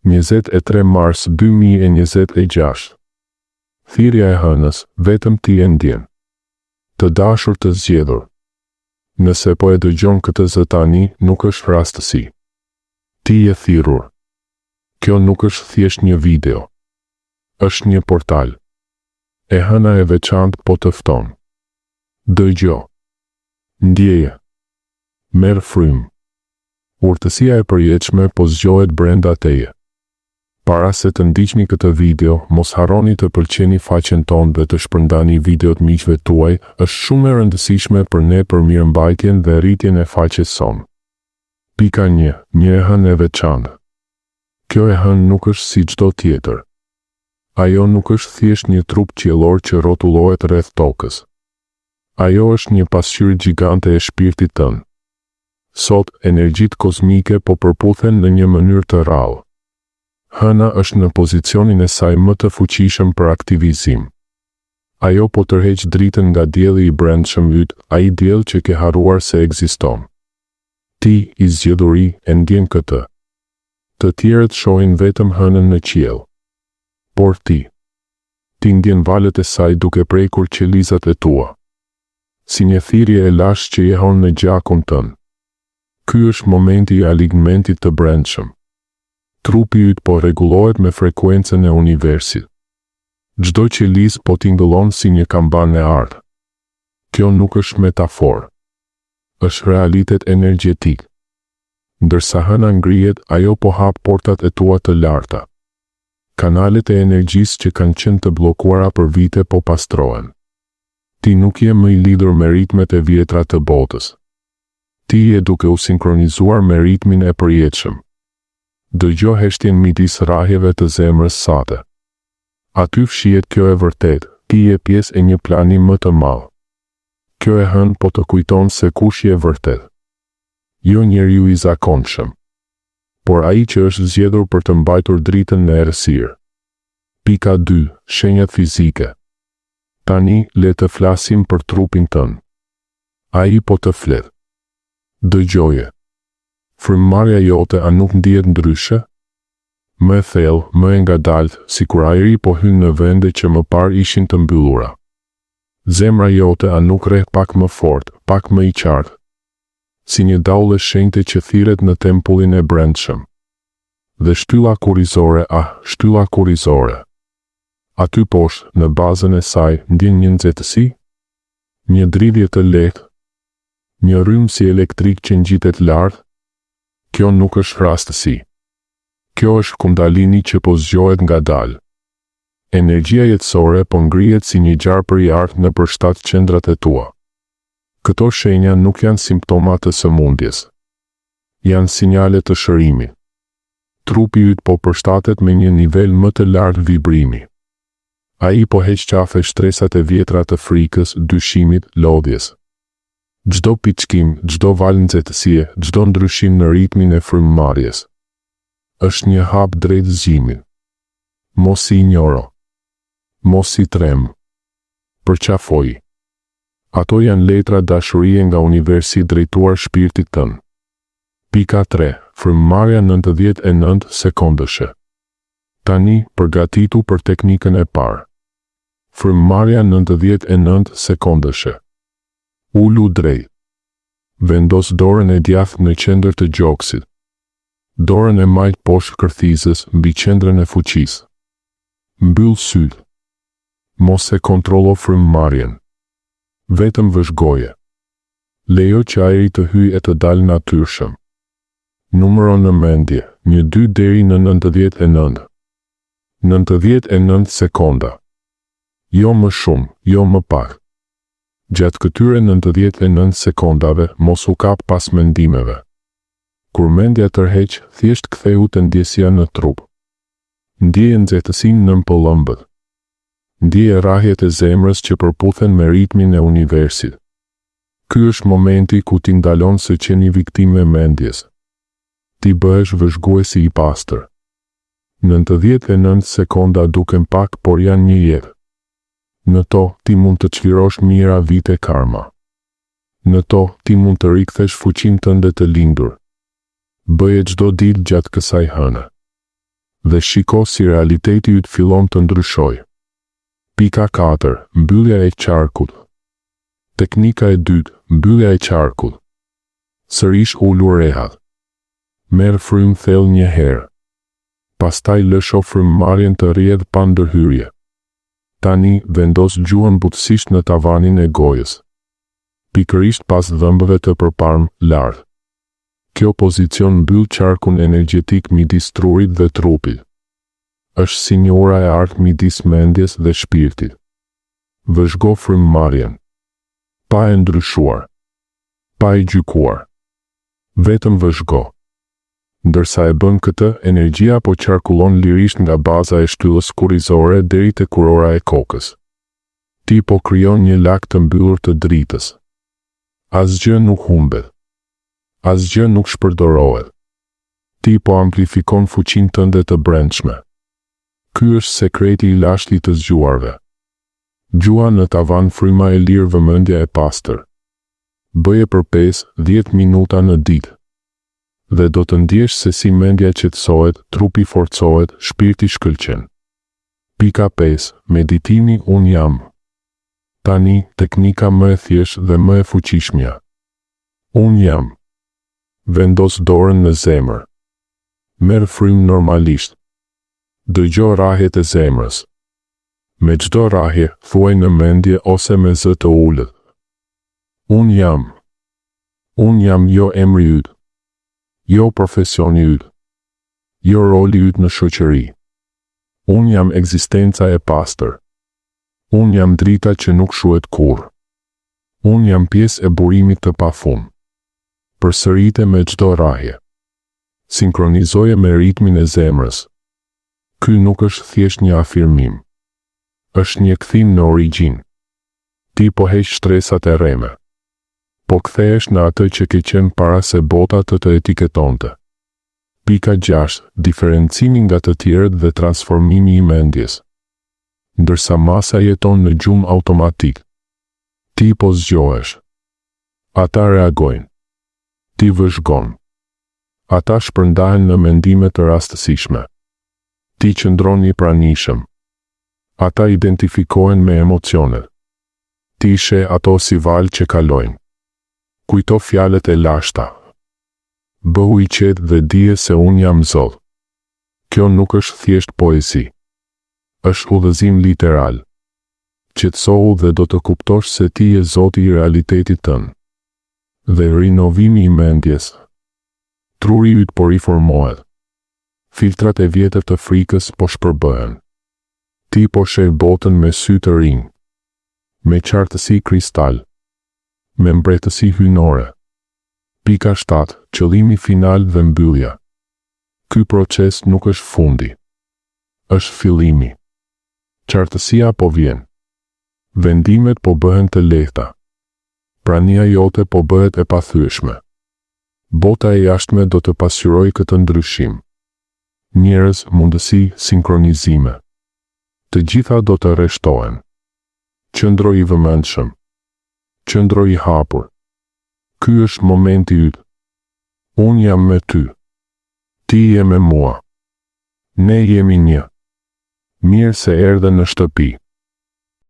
23 mars 2026. Thirrja e hënës, vetëm ti e ndjen. Të dashur të zgjedhur. Nëse po e dëgjon këtë zë tani, nuk është rastësi. Ti je thirrur. Kjo nuk është thjesht një video. Është një portal. E hëna e veçantë po të fton. Dëgjo. Ndjeje. Merr frymë. Urtësia e përjetshme po zgjohet brenda teje. Para se të ndiqni këtë video, mos harroni të pëlqeni faqen tonë dhe të shpërndani videot miqve tuaj, është shumë e rëndësishme për ne për mirëmbajtjen dhe rritjen e faqes sonë. Pika 1, Një e hënë e veçantë. Kjo e hënë nuk është si çdo tjetër. Ajo nuk është thjesht një trup qiellor që rrotullohet rreth tokës. Ajo është një pasqyrë gjigante e shpirtit tënd. Sot, energjitë kozmike po përputhen në një mënyrë të rrallë. Hëna është në pozicionin e saj më të fuqishëm për aktivizim. Ajo po tërheq dritën nga dielli i brendshëm yt, ai diell që ke harruar se ekziston. Ti, i zgjedhuri, e ndjen këtë. Të tjerët shohin vetëm hënën në qiell. Por ti. Ti ndjen valët e saj duke prekur qelizat e tua. Si një thirrje e lashtë që jehon në gjakun tënd. Ky është momenti i alignmentit të brendshëm. Trupi yt po rregullohet me frekuencën e universit. Çdo qelizë po tingëllon si një kambanë e artë. Kjo nuk është metaforë. Është realitet energjetik. Ndërsa hëna ngrihet, ajo po hap portat e tua të larta. Kanalet e energjisë që kanë qenë të bllokuara për vite po pastrohen. Ti nuk je më i lidhur me ritmet e vjetra të botës. Ti je duke u sinkronizuar me ritmin e përjetshëm. Dëgjo heshtjen midis rrahjeve të zemrës sate. Aty fshihet kjo e vërtetë, ti je pjesë e një plani më të madh. Kjo e hënë po të kujton se kush je vërtet. Jo njeriu i zakonshëm. Por ai që është zgjedhur për të mbajtur dritën në errësirë. Pika 2, Shenjat fizike. Tani, le të flasim për trupin tënd. Ai po të flet. Dëgjoje. Frymëmarrja jote a nuk ndihet ndryshe? Më e thellë, më e ngadaltë, sikur ajri po hyn në vende që më parë ishin të mbyllura. Zemra jote a nuk rreh pak më fort, pak më i qartë? Si një daulle shenjte që thirret në tempullin e brendshëm. Dhe shtylla kurrizore, ah, shtylla kurrizore. Aty poshtë, në bazën e saj, ndjen një nxehtësi? Një dridhje të lehtë? Një rrymë si elektrik që ngjitet lart? Kjo nuk është rastësi. Kjo është kundalini që po zgjohet ngadalë. Energjia jetësore po ngrihet si një gjarpër i artë nëpër shtatë qendrat e tua. Këto shenja nuk janë simptoma të sëmundjes. Janë sinjale të shërimit. Trupi yt po përshtatet me një nivel më të lartë vibrimi. Ai po heq qafe shtresat e vjetra të frikës, dyshimit, lodhjes. Çdo piçkim, çdo valë nxehtësie, çdo ndryshim në ritmin e frymëmarrjes. Është një hap drejt zgjimit. Mos i injoro. Mos i tremb. Përqafoji. Ato janë letra dashurie nga universi drejtuar shpirtit tënd. Pika 3, Frymëmarrja 99 sekondëshe. Tani, përgatitu për teknikën e parë. Frymëmarrja 99 sekondëshe. Ulu drejt. Vendos dorën e djathtë në qendër të gjoksit. Dorën e majtë poshtë kërthizës, mbi qendrën e fuqisë. Mbyll sytë. Mos e kontrollo frymëmarrjen. Vetëm vëzhgoje. Lejo që ajri të hyjë e të dalë natyrshëm. Numëro në mendje, një dy deri në 99. 99 sekonda. Jo më shumë, jo më pak. Gjatë këtyre 99 sekondave, mos u kap pas mendimeve. Kur mendja tërheq, thjesht kthehu te ndjesia në trup. Ndjeje nxehtësinë nën pëllëmbët. Ndjeje rrahjet e zemrës që përputhen me ritmin e universit. Ky është momenti ku ti ndalon së qeni viktimë e mendjes. Ti bëhesh vëzhguesi i pastër. 99 sekonda duken pak por janë një jetë. Në to, ti mund të çlirosh mijëra vite karma. Në to, ti mund të rikthesh fuqinë tënde të lindur. Bëje çdo ditë gjatë kësaj hëne. Dhe shiko si realiteti yt fillon të ndryshojë. Pika 4, Mbyllja e qarkut. Teknika e dytë, mbyllja e qarkut. Sërish ulu rehat. Merr frymë thellë një herë. Pastaj lësho frymëmarrjen të rrjedhë pa ndërhyrje. Tani, vendos gjuhën butësisht në tavanin e gojës. Pikërisht pas dhëmbëve të përparmë, lart. Kjo pozicion mbyll qarkun energjetik midis trurit dhe trupit. Është si një ura e artë midis mendjes dhe shpirtit. Vëzhgo frymëmarrjen. Pa e ndryshuar. Pa e gjykuar. Vetëm vëzhgo. Ndërsa e bën këtë, energjia po qarkullon lirisht nga baza e shtyllës kurrizore deri te kurora e kokës. Ti po krijon një lak të mbyllur të dritës. Asgjë nuk humbet. Asgjë nuk shpërdorohet. Ti po amplifikon fuqinë tënde të brendshme. Ky është sekreti i lashtë i të zgjuarve. Gjuha në tavan fryma e lirë vëmendja e pastër. Bëje për 5, 10 minuta në ditë. Dhe do të ndjesh se si mendja qetësohet, trupi forcohet, shpirti shkëlqen. Pika 5, Meditimi Unë jam. Tani, teknika më e thjeshtë dhe më e fuqishmja. Unë jam. Vendos dorën në zemër. Merr frymë normalisht. Dëgjo rrahjet e zemrës. Me çdo rrahje, thuaj në mendje ose me zë të ulët. Unë jam. Unë jam jo emri yt. Jo profesioni yt. Jo roli yt në shoqëri. Unë jam ekzistenca e pastër. Unë jam drita që nuk shuhet kurrë. Unë jam pjesë e burimit të pafund. Përsërite me çdo rrahje. Sinkronizoje me ritmin e zemrës. Ky nuk është thjesht një afirmim. Është një kthim në origjinë. Ti po heq shtresat e rreme. Po kthehesh në atë që ke qenë para se bota të të etiketonte. Pika 6, Diferencimi nga të tjerët dhe transformimi i mendjes. Ndërsa masa jeton në gjumë automatik. Ti po zgjohesh. Ata reagojnë. Ti vëzhgon. Ata shpërndahen në mendime të rastësishme. Ti qëndron i pranishëm. Ata identifikohen me emocionet. Ti i sheh ato si valë që kalojnë. Kujto fjalët e lashta. Bëhu i qetë dhe dije se unë jam Zot. Kjo nuk është thjesht poezi. Është udhëzim literal. Qetësohu dhe do të kuptosh se ti je Zoti i realitetit tënd. Dhe rinovimi i mendjes. Truri yt po riformohet. Filtrat e vjetër të frikës po shpërbëhen. Ti po sheh botën me sy të rinj. Me qartësi kristal. Me mbretësi hyjnore. Pika 7, Qëllimi final dhe mbyllja. Ky proces nuk është fundi. Është fillimi. Qartësia po vjen. Vendimet po bëhen të lehta. Prania jote po bëhet e pathyeshme. Bota e jashtme do të pasqyrojë këtë ndryshim. Njerëz, mundësi, sinkronizime. Të gjitha do të rreshtohen. Qëndro i vëmendshëm. Qëndro i hapur. Ky është momenti yt. Unë jam me ty. Ti je me mua. Ne jemi një. Mirë se erdhe në shtëpi.